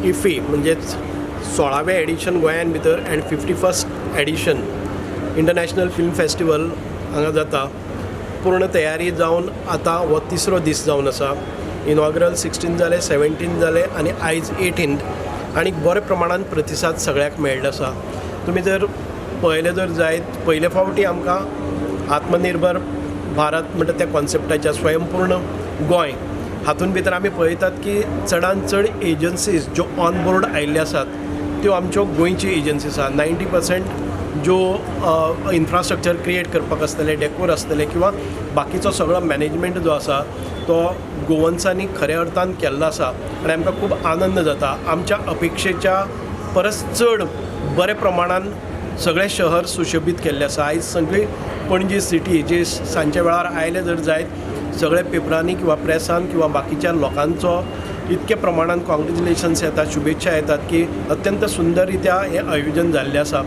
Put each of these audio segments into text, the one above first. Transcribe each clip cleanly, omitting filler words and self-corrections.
IFFI म्हणजेच 16वें addition गोंयान भितर and 51st edition international film festival हांगा जाता. पूर्ण तयारी जावन आतां हो तिसरो दीस जावन आसा. इनॉग्रल 16 जाले, 17 जाले आनी आयज 18 आनी बऱ्या प्रमाणान प्रतिसाद सगळ्याक मेळ्ळो आसा. तुमी जर पळयलें जर जायत, पयले फावटी आमकां आत्मनिर्भर भारत म्हणटा त्या कॉन्सेप्टाच्या स्वयंपूर्ण गोंय हातून भितर आमी पळयतात की चडान चड एजन्सीज ज्यो ऑन बोर्ड आयिल्ल्यो आसात त्यो आमच्यो गोंयच्यो एजन्सीज आसा. 90% ज्यो इन्फ्रास्ट्रक्चर क्रिएट करपाक आसतलें, डेकोर आसतलें किंवा बाकीचो सगळो मॅनेजमेंट जो आसा तो गोवन्सांनी खऱ्या अर्थान केल्लो आसा आनी आमकां खूब आनंद जाता. आमच्या अपेक्षेच्या परस चड बऱ्या प्रमाणान सगळें शहर सुशोबीत केल्लें आसा. आयज सगळी पणजी सिटी जी सांजच्या वेळार आयले जर जायत, सगळ्या पेपरांनी किंवा प्रेसान किंवा बाकीच्या लोकांचो इतक्या प्रमाणान कॉंग्रेच्युलेशन्स येतात, शुभेच्छा येतात की अत्यंत सुंदर रित्या हें आयोजन जाल्लें आसा.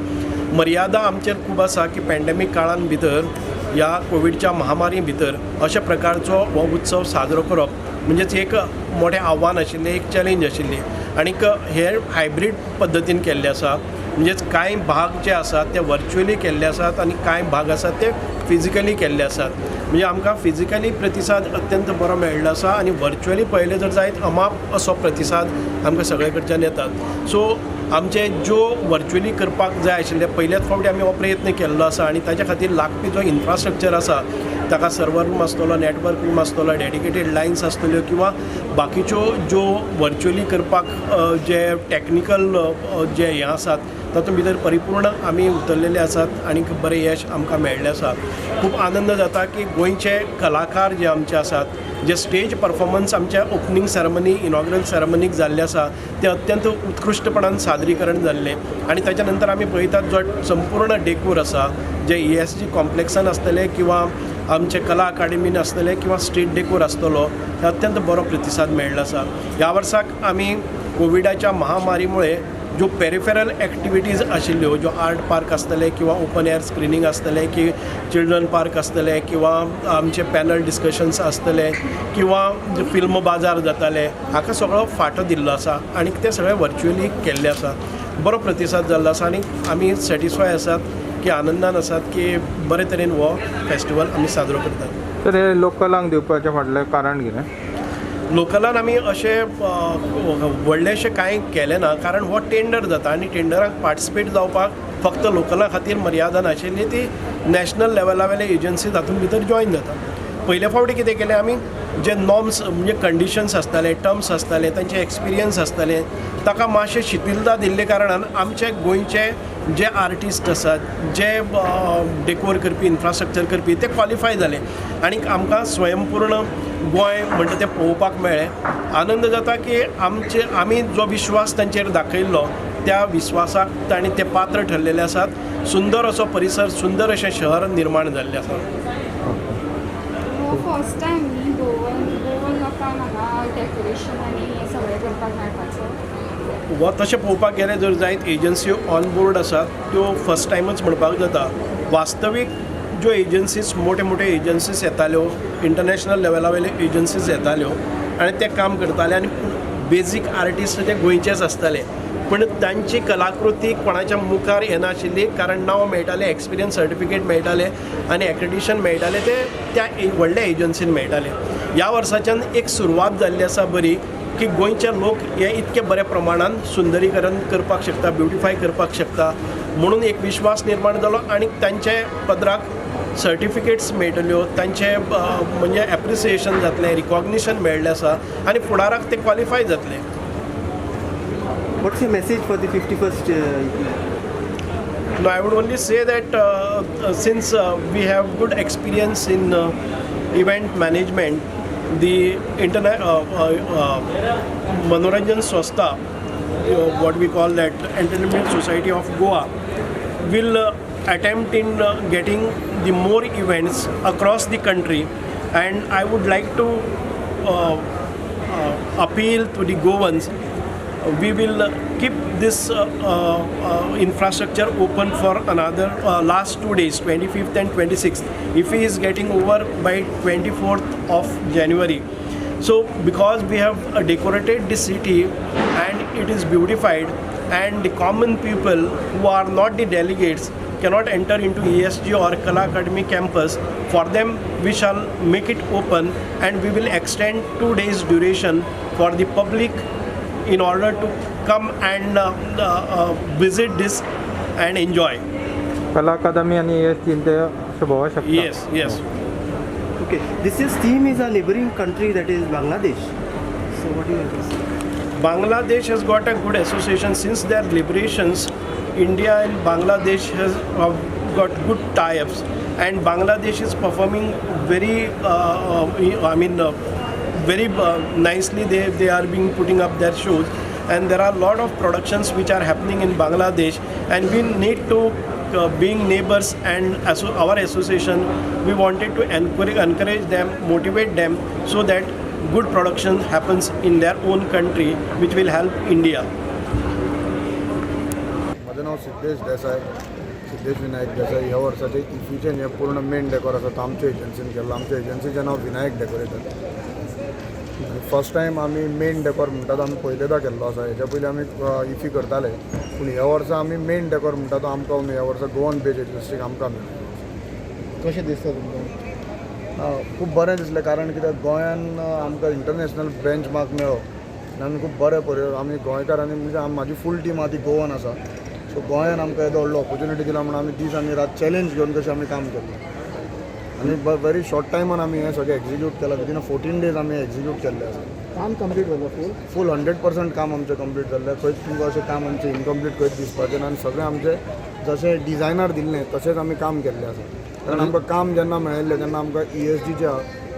मर्यादा आमचेर खूब आसा की पॅन्डेमीक काळान भितर ह्या कोविडच्या महामारी भितर अशा प्रकारचो हो उत्सव साजरो करप म्हणजेच एक मोठें आव्हान आशिल्लें, एक चॅलेंज आशिल्ली. आनीक हे हायब्रीड पद्दतीन केल्लें आसा, म्हणजेच कांय भाग जे आसात ते वर्च्युअली केल्ले आसात आनी कांय भाग आसात ते फिजिकली केल्ले आसात. म्हणजे आमकां फिजिकली प्रतिसाद अत्यंत बरो मेळिल्लो आसा आनी वर्च्युअली पळयलें जर जायत अमाप असो प्रतिसाद आमकां सगळे कडच्यान येतात. सो आमचे ज्यो वर्च्युअली करपाक जाय आशिल्ले, पयल्याच फावटी आमी हो प्रयत्न केल्लो आसा आनी ताच्या खातीर लागपी जो इन्फ्रास्ट्रक्चर आसा ताका सर्वर रूम आसतलो, नॅटवर्क रूम आसतलो, डेडिकेटेड लायन्स आसतल्यो किंवा बाकीच्यो ज्यो वर्च्युअली करपाक जे टॅक्निकल जे हें आसात तातूंत भितर परिपूर्ण आमी उतरलेले आसात आनी बरें यश आमकां मेळ्ळें आसा. खूब आनंद जाता की गोंयचे कलाकार जे आमचे आसात, जे स्टेज परफॉर्मन्स आमच्या ओपनींग सेरेमनी, इनॉग्रल सेरेमनीक जाल्ले आसा ते अत्यंत उत्कृश्टपणान सादरीकरण जाल्लें. आनी ताच्या नंतर आमी पळयतात जो संपूर्ण डेकोर आसा जे ESG कॉम्प्लेक्सान आसतले किंवा आमचे कला अकाडेमीन आसतले किंवा स्ट्रीट डेकोर आसतलो, हे अत्यंत बरो प्रतिसाद मेळ्ळो आसा. ह्या वर्साक आमी कोविडाच्या महामारीमुळे ज्यो पेरिफेरल एक्टिविटीज आशिल्ल्यो, ज्यो आर्ट पार्क आसतले किंवा ओपन एयर स्क्रिनींग आसतले की चिल्ड्रन पार्क आसतले किंवा आमचे पॅनल डिस्कशन्स आसतले किंवा फिल्म बाजार जाताले, हाका सगळो फाटो दिल्लो आसा आनी ते सगळे वर्च्युअली केल्ले आसा. बरो प्रतिसाद जाल्लो आसा आनी आमी सॅटिस्फाय आसात की आनंदान आसात की बरे तरेन हो फेस्टिवल आमी साजरो करतात. तर हे लोकलांक दिवपाचें फाटलें कारण कितें? लोकलान आमी अशें व्हडलेशें कांय केलें ना, कारण हो टेंडर जाता आनी टेंडराक पार्टिसिपेट जावपाक फक्त लोकला खातीर मर्यादा नाशिल्ली, ती नॅशनल लेवला वेले एजन्सी तातूंत भितर जॉयन जाता. पयले फावटी कितें केलें आमी, जे नॉर्म्स म्हणजे कंडिशन्स आसताले, टर्म्स आसताले, तांचे एक्सपिरियन्स आसताले, ताका मातशें शिथिलता दिल्ले कारणान आमचे गोंयचे जे आर्टिस्ट आसात, जे डेकोर करपी, इन्फ्रास्ट्रक्चर करपी, ते क्वॉलिफाय जाले आनी आमकां स्वयंपूर्ण गोंय म्हणटा तें पळोवपाक मेळ्ळें. आनंद जाता की आमचे आमी जो विश्वास तांचेर दाखयल्लो त्या विश्वासाक तांणी ते पात्र ठरलेले आसात. सुंदर असो परिसर, सुंदर अशें शहर निर्माण जाल्लें आसा. हो फर्स्ट टायम न्ही गोवन लोकांक हांगा डेकोरेशन आनी हें सगळें करपाक मेळपाचो? हो तशें पळोवपाक गेलें जर जायत, एजन्सी ऑन बोर्ड आसात त्यो फर्स्ट टायमच म्हणपाक जाता. वास्तवीक ज्यो एजन्सीज, मोठे मोठे एजन्सीज येताल्यो, इंटरनॅशनल लेवला वयले एजन्सीज येताल्यो आनी ते काम करताले आनी बेजीक आर्टिस्ट ते गोंयचेच आसताले, पूण तांची कलाकृती कोणाच्या मुखार येनाशिल्ली, कारण नांव मेळटालें, एक्सपिरियन्स सर्टिफिकेट मेळटालें आनी एक्रेडिशन मेळटालें ते त्या व्हडल्या एजन्सीन मेळटालें. ह्या वर्साच्यान एक सुरवात जाल्ली आसा बरी की गोंयचे लोक हे इतके बऱ्या प्रमाणान सुंदरीकरण करपाक शकता, ब्युटिफाय करपाक शकता म्हणून एक विश्वास निर्माण जालो आनी तांचे पदराक सर्टिफिकेट्स मेळटल्यो, तांचे म्हणजे एप्रिसिएशन जातलें, रिकॉग्निशन मेळ्ळें आसा आनी फुडाराक ते क्वॉलिफाय जातले. What's your message for the 51st? No, I would only say that since we have good experience in event management, the internet Manoranjan Swastha, what we call that Entertainment Society of Goa, will attempt in getting the more events across the country, and I would like to appeal to the Goans. We will keep this infrastructure open for another last 2 days, 25th and 26th. If he is getting over by 24th of January. So because we have decorated the city and it is beautified, and the common people who are not the delegates cannot enter into ESG or Kala Academy campus. For them, we shall make it open, and we will extend 2 days duration for the public in order to come and visit this and enjoy. Kala Akademi आनी ESG ते भोंवपाक शकता. Yes, yes. Okay, this year's theme is a neighboring country, that is Bangladesh. So what do you have to say? Bangladesh has got a good association since their liberations. India and Bangladesh has got good tie-ups, and Bangladesh is performing very, very nicely. They are being putting up their shows, and there are a lot of productions which are happening in Bangladesh, and we need to, being neighbors and our association, we wanted to encourage them, motivate them, so that good production happens in their own country, which will help India. म्हजें नांव सिद्धेश देसाय, सिद्धेश विनायक देसाय. ह्या वर्साचें इफीचें हें पूर्ण main decor आसा तो आमच्या एजन्सीन केल्लो. आमच्या एजन्सीचें नांव विनायक डेकोरेटर. आनी फर्स्ट टायम आमी मेन डेकोर म्हणटा तो आमी पयलेदां केल्लो आसा. हेच्या पयलीं आमी इफी करताले, पूण ह्या वर्सा आमी मेन डेकोर म्हणटा तो आमकां ह्या वर्सा गोवन बेज एजन्सीक आमकां मेळ्ळो. कशें दिसता तुमकां? खूब बरें दिसलें, कारण कित्याक गोंयान आमकां इंटरनॅशनल बेंच मार्क मेळ्ळो आनी आमी खूब बरें पळय आमी गोंयकारांनी, म्हणजे म्हाजी फूल टीम आहा ती गोवन आसा. सो गोंयान आमकां येदो व्हडलो ऑपोर्चुनिटी दिला म्हणून आमी दीस आनी रात चॅलेंज घेवन कशें आमी काम केल्लें आनी व्हेरी शॉर्ट टायमान आमी हें सगळें एक्जिक्यूट केलां. विदीन 14 डेज आमी एक्जिक्यूट केल्लें आसा. काम कंप्लीट जालें फूल? फूल 100% काम आमचें कंप्लीट जाल्लें. खंयच तुमकां अशें काम आमचें इनकम्प्लीट खंयच दिसपाचें ना आनी सगळें आमचें जशें डिजायनार दिल्लें तशेंच आमी काम केल्लें आसा. कारण आमकां काम जेन्ना मेळिल्लें तेन्ना आमकां ESGच्या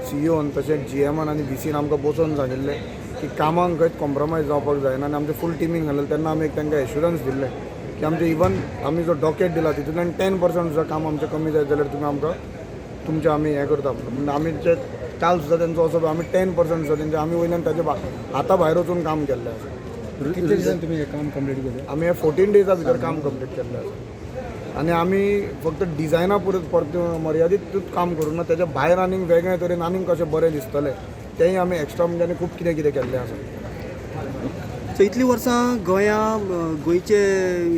CEO न तशेंच GM आनी VC आमकां बसोवन सांगिल्लें की कामाक खंयच कॉम्प्रोमायज जावपाक जायना आनी आमचें फूल टिमीन सांगलें तेन्ना आमी एक तांकां एश्युरन्स दिल्लें की आमचें इवन आमी जो डॉकेट दिला तितूंतल्यान 10% सुद्दां काम आमचें कमी जायत जाल्यार तुमी आमकां तुमचें आमी हें करता. म्हणून आमी जे काल सुद्दां तेंचो असो आमी 10% सुद्दां तेंचे आमी वयल्यान ताजे हाता भायर वचून काम केल्लें आसा. कितले दिसान तुमी हें काम कंप्लीट केलें? आमी हे 14 डेजा भितर काम कंप्लीट केल्लें आसा आनी आमी फक्त डिजायना पुरते मर्यादीतूच काम करूं ना, तेच्या भायर आनीक वेगळे तरेन आनीक कशें बरें दिसतलें तेंय आमी एक्स्ट्रा म्हणजे आनी खूब कितें कितें केल्लें आसा. सो इतलीं वर्सां गोंया गोंयचे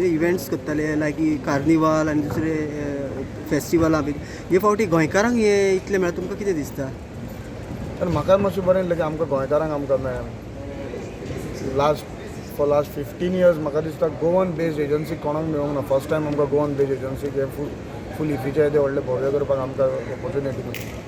इव्हेंट्स करताले, लायक कार्निवाल आनी दुसरे फेस्टिवलां बीन, हे फावटी गोंयकारांक हें इतलें मेळ्ळां, तुमकां कितें दिसता? तर म्हाका मातशें बरें दिसलें की आमकां गोंयकारांक आमकां मेळ्ळें. लास्ट 15 इयर्स म्हाका दिसता गोवन बेज्ड एजन्सी कोणाक मेळूंक ना. फर्स्ट टायम आमकां गोवन बेज्ड एजन्सीक हें फूल इफीचें येदें व्हडलें भव्य करपाक आमकां ऑपोर्चुनिटी मेळ्ळी.